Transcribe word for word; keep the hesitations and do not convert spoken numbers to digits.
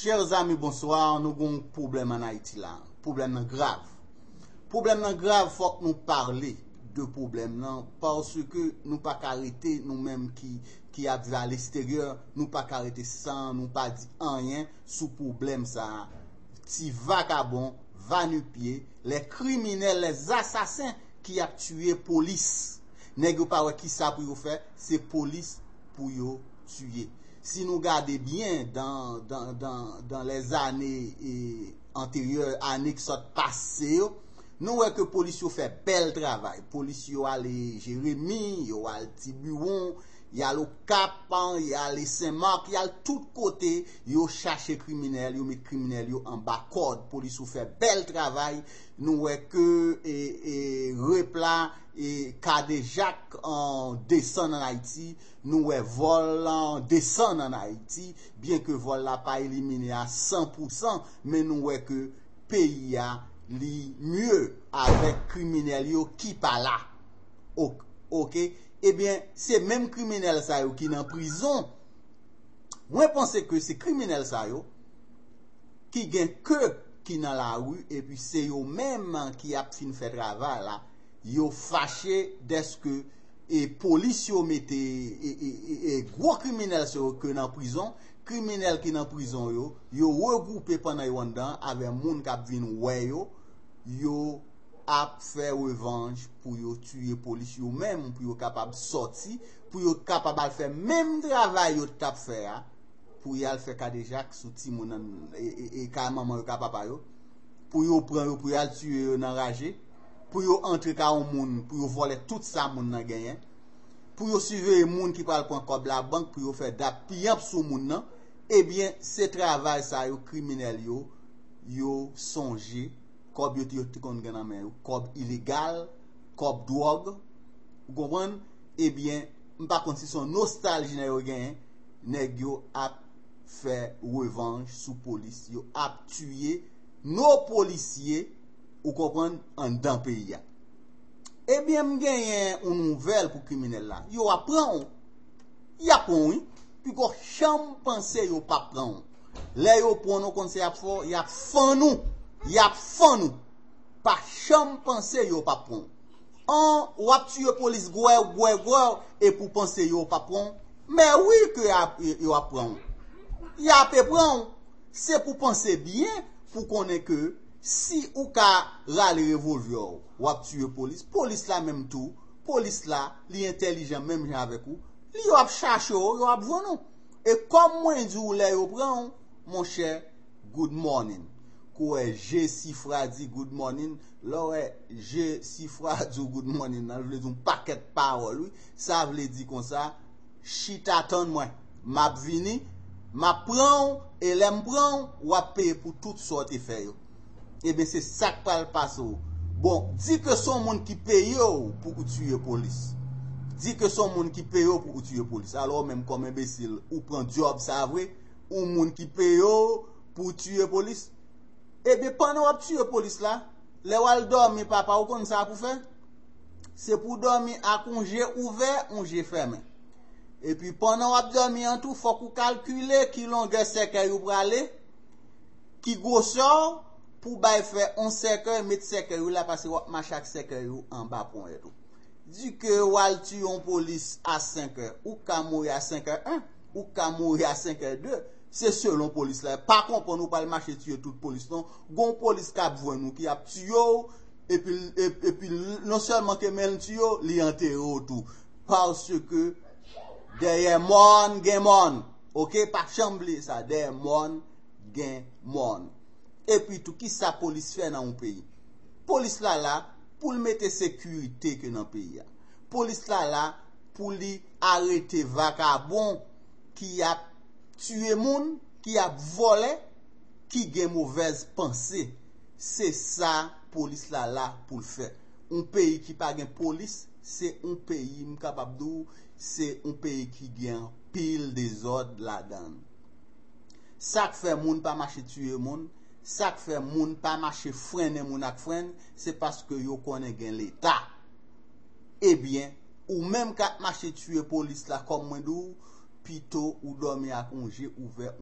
Chers amis, bonsoir. Nou gen yon pwoblèm ann Ayiti la. Pwoblèm nan grav. Pwoblèm nan grav, fòk nou pale de pwoblèm nan, paske nou pa ka rete, nou menm ki, ki ap viv a lesteryè, nou pa ka rete san nou pa di anyen sou pwoblèm sa a. Ti vakabon, va nu pye, les criminels, les assassins ki ap tiye polis. Nèg yo pa wè kisa pou yo fè, se polis pou yo tiye. Si nou gade byen dan, dan, dan, dan lèzane e, anteryè, ane ki sot pase yo, nou wè ke polis yo fè bèl travay. Polis yo ale Jeremi, yo al Tibiwon, y al Okap, y ale Senmak, y al tout kote, yo chache kriminèl, yo met kriminèl yo anba kòd. Polis yo fè bèl travay. Nou wè ke e, e, rep la e kadejak an desann ann Ayiti. Nou wè vòl lan desann ann Ayiti, byen ke vòl la pa elimine a san pou san, men nou wè ke peyi a li mye avèk kriminèl yo ki pa la. Ok, ok. Ebyen, se menm kriminèl sa yo ki nan prizon. Mwen panse ke se kriminèl sa yo ki gen ke ki nan lari, epi se yo menm ki ap fin fè travay la. Yo fache dèske e polis yo mete e, e, e, e gwo kriminèl sa yo ke nan prizon. Kriminèl ki nan prizon yo, yo regwoupe pandan yo anndan avè moun k ap vin wè yo. Yo ap fè revanj pou yo tiye polis yo menm, pou yo kapab sòti, pou yo kapab al fè menm travay yo t ap fè a, pou y al fè kadejak sou timoun nan e, e, e kay manman yo, kay papa yo, pou yo pran yo, pou y al tiye yo nan raje, pou yo antre kay yon moun, pou yo vòlè tout sa moun nan genyen, pou yo siveye moun ki pral pran kòb labank, pou yo fè dappiyanp sou moun nan. Ebyen, se travay sa yo kriminèl yo, yo sonje, kòb yo te, yo te konn gen nan men yo, kòb ilegal, kòb dwòg, ou konprann? Ebyen, m pa konn si se yon nostalji nèg yo genyen, nèg yo ap fè revanj sou polis, yo ap tiye nos policiers, ou konprann, anndan peyi a. Ebyen, m genyen yon nouvèl pou kriminèl la. Yo ap pran w. Y ap pran w, wi. Piko janm panse yo p ap pran w. Lè yo pran w, nou konn se y ap fè w, y ap fann ou. Y ap fann ou. Pa janm panse yo p ap pran w. An, w ap tiye polis gwè, gwè, gwè, epi w panse yo p ap pran w. Men wi ke y ap, yo ap pran w. Y ape pran w. Se pou panse byen, pou konnen ke si ou ka rale revolvè w, w ap tiye polis, polis la menm tou, polis la, li entèlijan menm jan avèk ou, li yo ap chache w, yo ap jwenn ou. E kòm mwen di w lè yo pran w, monchè, good morning. Kou wè je sifra di good morning, lè w wè je sifra di w good morning nan, li vle di yon pakèt pawòl, wi. Sa vle di konsa, chita tann mwen. M ap vini, m ap pran w, e lè m pran w, w ap peye pou tout sa w te fè yo. Ebyen, se sa k pral pase w. Bon, di ke se yon moun ki peye w pou ou tiye polis. Di ke se yon moun ki peye w pou ou tiye polis. Alò, ou menm kòm enbesil, ou pran djòb sa vre, yon moun ki peye w pou w tiye polis. Ebyen, pandan w ap tiye polis la, lè w al dòmi, papa, ou konn sa pou fè? Se pou w dòmi ak yon je ouvè, yon je fèmen. Epi, pandan w ap dòmi an tou, fòk ou kalkile ki longè sèkèy ou prale, ki gwosè w, pou w bay fè yon sèkèy, met sèkèy ou la, paske w ap mache ak sèkèy ou anba ponyèt ou. Di ke w al tiye yon polis a senk è, ou ka mouri a senk è en, ou ka mouri a senk è de. Se selon polis la. Pa konprann ou pral mache tiye tout polis non. Gon polis k ap jwenn ou ki ap tiye w, epi, epi, epi non sèlman ke men l tiye w, li antere w tou. Paske dèyè mòn gen mòn. Ok, pa janm bliye sa. Dèyè mòn gen mòn. Epi tou, kisa polis fè nan yon peyi? Polis la la pou l mete sekirite ke nan peyi a. Polis la la pou li arete vakabon ki ap tiye moun, ki ap vòlè, ki gen movèz panse. Se sa polis la la pou l fè. Yon peyi ki pa gen polis, se yon peyi, m kapab di w, se yon peyi ki gen anpil dezòd ladan l. Sa k fè moun pa mache tiye moun, sa k fè moun pa mache frennen moun ak frenn, se paske yo konnen gen Leta. Ebyen, ou menm k ap mache tiye polis la, kòm mwen di w, pito ou dòmi ak yon je ouvè,